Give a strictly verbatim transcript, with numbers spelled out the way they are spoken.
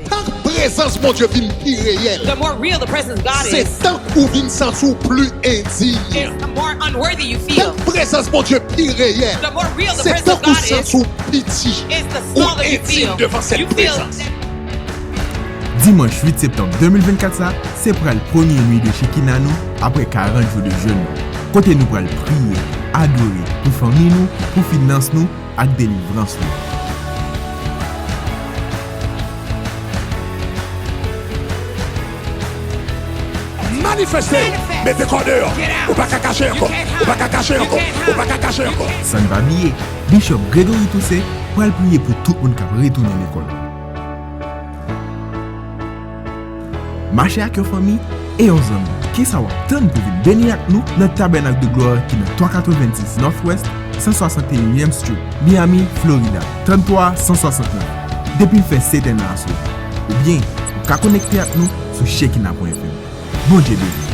Tank prezans Bondye vin pi reyèl, The more real the presence of God se is, tank ou vin santi w pli endiy. is the more unworthy you feel. Tank prezans Bondye pi reyèl, The more real the se presence of tank ou God is, santi w piti, is the ou smaller you endiy feel. devan sèt You feel prezans. Dimanch uit septanm de mil vennkat sa, se pral premye nuit de Shekinah nou apre karant jou de jèn. Kote nou pral priye, adore, pou fanmi nou, pou finans nou, ak delivrans nou. Manifeste! Mete kò deyò! Ou pa ka kache ankò! Ou pa ka kache ankò! Ou pa ka kache ankò! San n pa bliye, Bishop Gregory Toussaint pral priye pou tout moun k ap retounen lekòl. Mache ak yon fanmi e yon zanmi. Kisa w ap tann pou vin beni ak nou nan Tabènak de Glwa ki nan twa katrevenndis Northwest san swasanteyinyèm Street, Miami, Florida, tranntwa san swasantennen, depi l fè sèt è nan aswè? Oubyen, ou ka konekte ak nou sou Shekinah pwen F M. Bondye beni w.